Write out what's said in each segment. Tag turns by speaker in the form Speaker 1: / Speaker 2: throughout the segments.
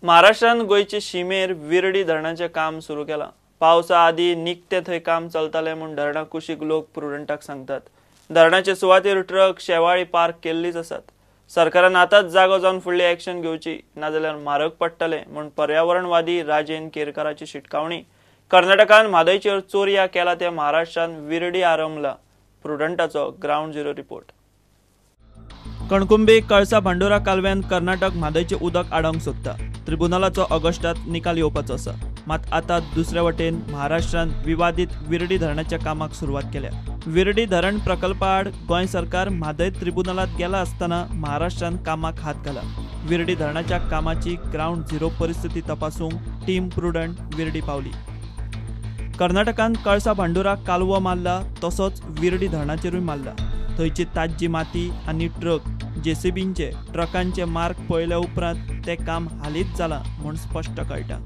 Speaker 1: महाराष्ट्रान गोंयचे शिमेर विर्डी धरणाचें काम सुरू केलां. पावसा आदी निकतें थंय काम चलतालें म्हूण धरणा कुशीक लोक प्रुडंटाक सांगतात. धरणाचे सुवातेर ट्रक शेवाळी पार्क केल्लीच आसात. सरकारान आतांच जागो जावन फुडली एक्शन घेवची, नाजाल्यार म्हारग पडटलें म्हूण पर्यावरणवादी राजेन केरकाराची शिटकावणी. कर्नाटकान म्हादयचेर चोरया केला ते महाराष्ट्रान विर्डी आरंभला. प्रुडंटाचो ground zero report. Kankumbi Kalasa Bhandura कालव्यान कर्नाटक म्हादयचें उदक आडावंक सोदता. ट्रिब्युनलाचो ऑगस्टात निकाल येवपाचो आसा. मात आतां दुसऱ्या वटेन महाराष्ट्रान विवादीत विर्डी धरणाच्या कामाक सुरवात केल्या. विर्डी धरण प्रकल्पा आड गोंय सरकार म्हादय ट्रिब्युनलांत गेला आसतना महाराष्ट्रान कामाक हात घाला. विर्डी धरणाच्या कामाची ग्रावंड झिरो परिस्थिती तपासूंक टीम प्रुडंट विर्डी पावली. कर्नाटकान कळसा भांडुरा कालवो मारला तसोच विर्डी धरणाचेरूय मारला. थंयची ताज्जी माती आनी ट्रक जेसीबींचे ट्रकांचे मार्क पळयल्या उपरांत ते काम हालींच जालां म्हूण स्पश्ट कळटा.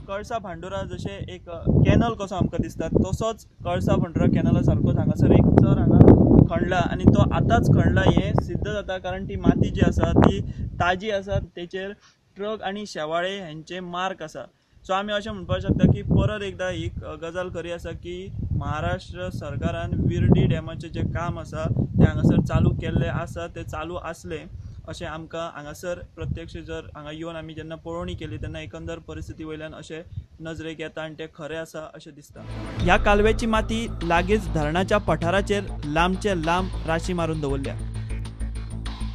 Speaker 1: कळसा भांडुरा जशें एक कॅनल कसो आमकां दिसता तसोच कळसा भांडुरा कॅनला सारकोच हांगासर एक चर हांगा खणला आनी तो आतांच खणला हें सिद्ध जाता, कारण ती माती जी आसा ती ताजी आसा, तेचेर ट्रक आनी शेवाळे हेंचे मार्क आसा. सो आमी अशें म्हणपाक शकता की परत एकदां ही गजाल खरी आसा की महाराष्ट्र सरकारान विर्डी डॅमाचें जें काम आसा तें हांगासर चालू केल्लें आसा, तें चालू आसलें अशें आमकां हांगासर प्रत्यक्ष जर हांगा येवन आमी जेन्ना पळोवणी केली तेन्ना एकंदर परिस्थिती वयल्यान अशें नजरेक येता आनी तें खरें आसा अशें दिसता. ह्या कालव्याची माती लागींच धरणाच्या पठाराचेर लांबचे लांब राशी मारून दवरल्या.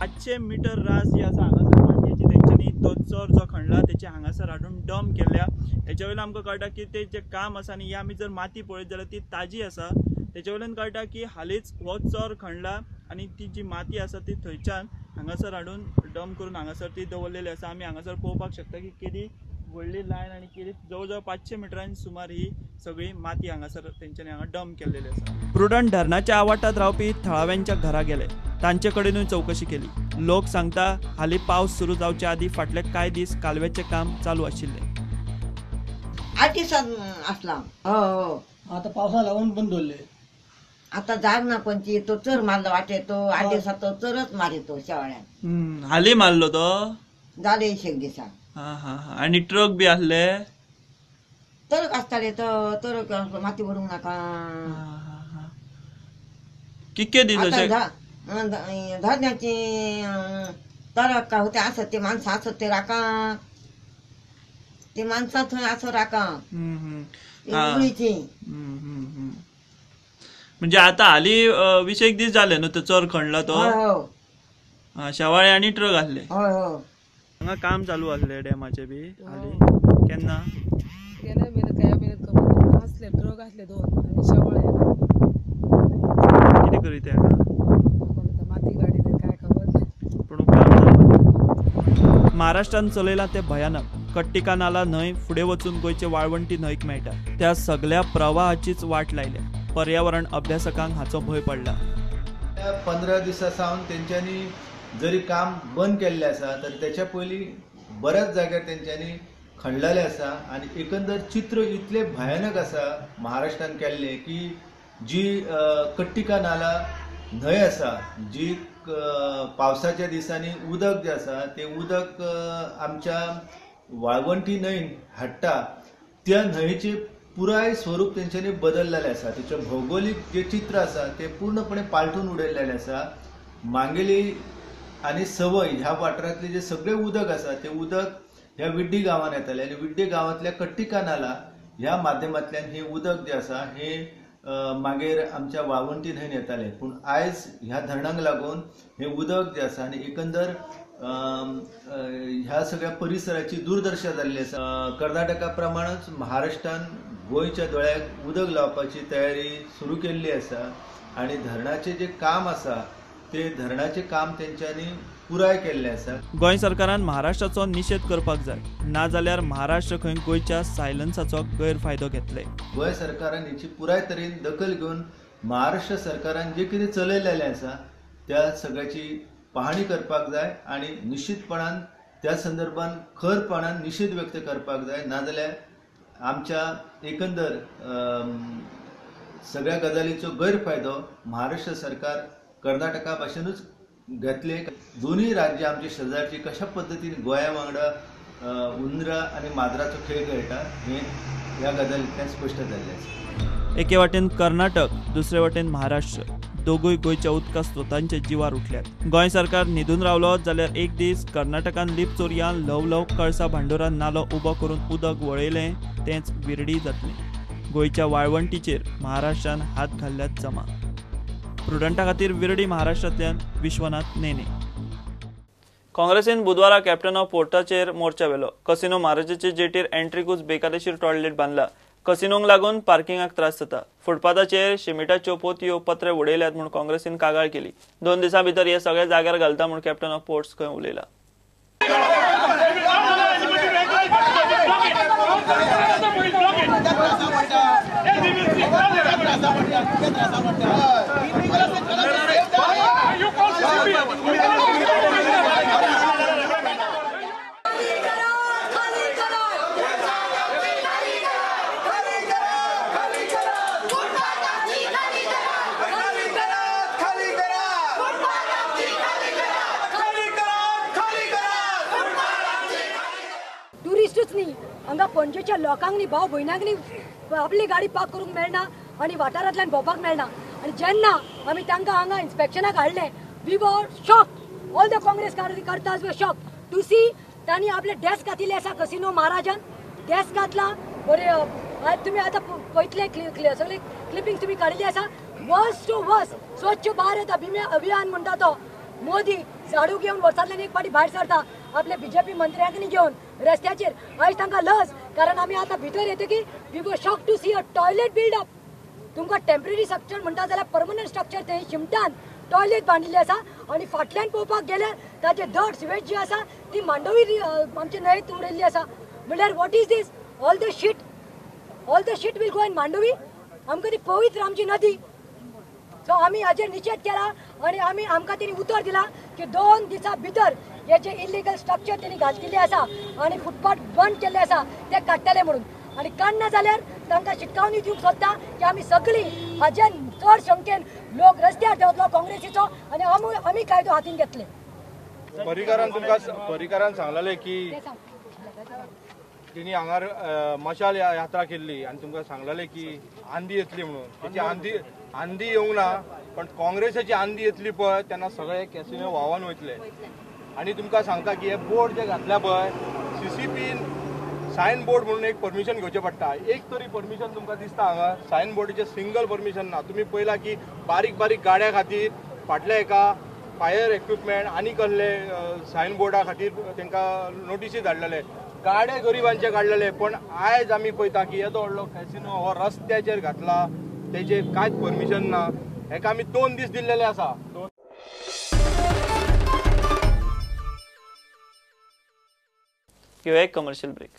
Speaker 1: 800 मिटर रास जी आसा हांगासर मातयेची तेंच्यांनी तो चर जो खणला तेचे हांगासर हाडून डंप केल्या. हेच्या वयल्यान आमकां कळटा की ते जें काम आसा आनी ही आमी जर माती पळयत जाल्यार ती ताजी आसा. तेच्या वयल्यान कळटा की हालींच हो चर खणला आनी ती जी माती आसा ती थंयच्यान हांगासर हाडून डंप करून हांगासर ती दवरलेली आसा. आमी हांगासर पळोवपाक शकता की केदी व्हडली लायन आनी केदी जवळ जवळ 500 मिटरांनी सुमार ही सगळी माती हांगासर तेंच्यांनी हांगा डंप केल्लेली आसा. प्रुडंट धरणाच्या आवाठांत रावपी थळाव्यांच्या घरा गेले, तांचे कडेनूय चवकशी केली. लोक सांगता हालीं पावस सुरू जावचे आदीं फाटले कांय दीस कालव्याचें काम चालू आशिल्लें.
Speaker 2: 8 दिसान आसला. हो
Speaker 3: आता पावसा लागून बंद दवरले.
Speaker 2: आता जाग ना कोणची, तो चर मारलो वाटे तो 8 दिसात तो चरच मारितो शेवाळ्यान.
Speaker 1: हालीं मारलो तो
Speaker 2: जाले एक दिसा.
Speaker 1: हा हा. आनी ट्रक बी आसले?
Speaker 2: ट्रक आसताले, तो ट्रक माती भरूंक नाका.
Speaker 1: कितके दीस अशे
Speaker 2: धरण्याची ट्रक का होते आसत ते माणसं आसत ते राका, ते माणसां थंय आसत राका उडीची.
Speaker 1: म्हणजे आता हाली 20 दीस जाले न्हू तो चर खणला तो. शेवाळे आनी ट्रक आसले. हांगा काम चालू आसले डॅमाचे बी हाली केन्ना
Speaker 4: गेल्या म्हयन्यात काय म्हयन्यात खबर ना. आसले ट्रक आसले 2 आनी शेवाळे.
Speaker 1: कितें करीत ते हांगा
Speaker 4: माती गाडी काय खबर ना,
Speaker 1: पूण काम चालू. महाराष्ट्रान चलयलां तें भयानक. कट्टिका नाला न्हंय फुडें वचून गोंयचे वाळवंटी न्हंयक मेळटा. त्या सगळ्या प्रवाहाचीच वाट लायल्या. पर्यावरण अभ्यासकांक हाचो भंय पडला.
Speaker 5: 15 दिसां सावन तेंच्यांनी जरी काम बंद केल्लें आसा तरी तेच्या पयलीं बऱ्याच जाग्यार तेंच्यांनी खणलेलें आसा आनी एकंदर चित्र इतलें भयानक आसा महाराष्ट्रान केल्लें की जी कट्टिका नाला न्हंय आसा, जी पावसाच्या दिसांनी उदक जें आसा तें उदक आमच्या वाळवंटी न्हंयन हाडटा, त्या न्हंयेचें पुराय स्वरूप तेंच्यांनी बदललेलें आसा. तेचें भौगोलीक जें चित्र आसा तें पूर्णपणे पालटून उडयल्लेलें आसा. मांगेली आनी सवय ह्या वाठारांतलें जें सगळें उदक आसा तें उदक ह्या विड्डी गांवांत येतालें आनी विड्डी गांवांतल्या कट्टिका नाला ह्या माध्यमांतल्यान हें उदक जें आसा हें मागीर आमच्या वाळवंटी न्हंयन येतालें. पूण आयज ह्या धरणांक लागून हें उदक जें आसा आनी एकंदर ह्या सगळ्या परिसराची दुर्दशा जाल्ली आसा. कर्नाटका प्रमाणच महाराष्ट्रान गोंयच्या दोळ्याक उदक लावपाची तयारी सुरू केल्ली आसा आनी धरणाचें जें काम आसा ते धरणाचें काम तेंच्यांनी पुराय केल्लें आसा.
Speaker 1: गोंय सरकारान महाराष्ट्राचो निशेध करपाक जाय, नाजाल्यार महाराष्ट्र खंय गोंयच्या सायलन्साचो गैरफायदो घेतले.
Speaker 5: गोंय सरकारान हेची पुराय तरेन दखल घेवन महाराष्ट्र सरकारान जें कितें चलयलेलें आसा त्या सगळ्याची पाहणी करपाक जाय आनी निश्चितपणान त्या संदर्भान खरपणान निशेध व्यक्त करपाक जाय, नाजाल्यार आमच्या एकंदर सगळ्या गजालीचो गैरफायदो महाराष्ट्र सरकार कर्नाटका भाशेनूच घेतले. दोन्ही राज्य आमचे शेजारची कशा पद्दतीन गोंया वांगडा उंदरा आनी माजराचो खेळ खेळटा हें ह्या गजालींतल्यान स्पश्ट जाल्लें आसा.
Speaker 1: एके वाटेन कर्नाटक, दुसरे वाटेन महाराष्ट्र, दोगूय गोंयच्या उदका स्रोतांचे जिवार उठल्यात. गोंय सरकार न्हिदून रावलो जाल्यार एक दीस कर्नाटकान लिप चोरयां ल्हव ल्हव कळसा भांडोरा नालो उबो करून उदक वळयलें तेंच विरडी जातलें. गोंयच्या वाळवंटीचेर महाराष्ट्रान हात घाल्ल्यात जमा. प्रुडंटा खातीर विरडी महाराष्ट्रांतल्यान विश्वनाथ नेने. काँग्रेसीन बुधवारा कॅप्टन ऑफ पोर्टाचेर मोर्चा व्हेलो. कसिनो महाराजाचे जेटीर एंट्रीकूच बेकायदेशीर टॉयलेट बांदला. कसिनोंक लागून पार्किंगाक त्रास जाता. फुटपाथाचेर शिमिटाच्यो पोतयो पत्रे उडयल्यात म्हूण काँग्रेसीन कागाळ केली. 2 दिसां भितर हे सगळे जाग्यार घालता म्हूण कॅप्टन ऑफ पोर्ट्स खंय उलयला.
Speaker 6: टुरिस्टूच न्ही, हांगा पणजेच्या लोकांक न्ही, भाव भयणांक न्ही आपली गाडी पार्क करूंक मेळना आनी वाठारांतल्यान भोंवपाक मेळना. आनी जेन्ना आमी तांकां हांगा इन्स्पेक्शनाक हाडलें, we were shocked. All the Congress कार्यकर्ताज were shocked to see तांणी आपले डेस्क घातिल्ले आसा. कसिनो महाराजान डेस्क घातला बरें. तुमी आतां पळयतले सगळे क्लिपींग तुमी काडिल्ली आसा. वर्स टू वर्स स्वच्छ भारत अभियान म्हणटा तो मोदी झाडू घेवन वर्सांतल्यान एक फावटी भायर सरता आपले बीजेपी मंत्र्यांक घेवन रस्त्याचेर. आयज तांकां लज, कारण आमी आतां भितर येतकीर we were shocked to see a toilet build up. तुमकां टेम्पररी स्ट्रक्चर म्हणटा जाल्यार परमनंट स्ट्रक्चर थंय शिमटान टॉयलेट बांदिल्लें आसा आनी फाटल्यान पळोवपाक गेल्यार ताचे धड सिवेज जी आसा ती मांडवी आमचे न्हंयेत उडयल्ली आसा. म्हणल्यार what is this? All the shit, all the shit will go in Mandovi. आमकां ती पवित्र आमची नदी. सो आमी हाजेर निशेध केला आनी आमी आमकां तेणी उतर दिला की 2 दिसां भितर हे जे इलिगल स्ट्रक्चर तेणी घातिल्ले आसा आनी फुटपाथ बंद केल्ले आसा ते काडटले म्हणून. आनी काडना जाल्यार तांकां शिटकावणी दिवंक सोदता की आमी सगळीं हाजेर चड संख्येन लोक रस्त्यार देंवतलो काँग्रेसीचो आनी आमी कायदो हातीन घेतले.
Speaker 7: पर्रीकारान तुमकां पर्रीकारान सांगलेलें की तिणी हांगार मशाल यात्रा केल्ली आनी तुमकां सांगलेलें की आंधी येतली म्हणून. तेची आंधी येवंक ना, पण काँग्रेसाची आंधी येतली पळय तेन्ना सगळे कॅसिनो व्हांवन वयतले. आनी तुमकां सांगता की हे बोर्ड जे घातल्या पळय सीसीपीन सायन बोर्ड म्हणून एक परमिशन घेवचें पडटा. एक तरी परमिशन तुमकां दिसता हांगा सायन बोर्डीचें सिंगल परमिशन ना. तुमी पळयलां की बारीक बारीक गाड्यां खातीर फाटल्या एका फायर इक्विपमेंट आनी कसले सायन बोर्डा खातीर तांकां नोटिसी धाडलेले, गाडे गरिबांचे काडलेले. पण आयज आमी पळयता की येदो व्हडलो कॅसिनो हो रस्त्याचेर घातला, तेजेर कांयच परमिशन ना. हेका आमी 2 दीस दिल्लेले आसा.
Speaker 1: घेवया एक कमर्शियल ब्रेक.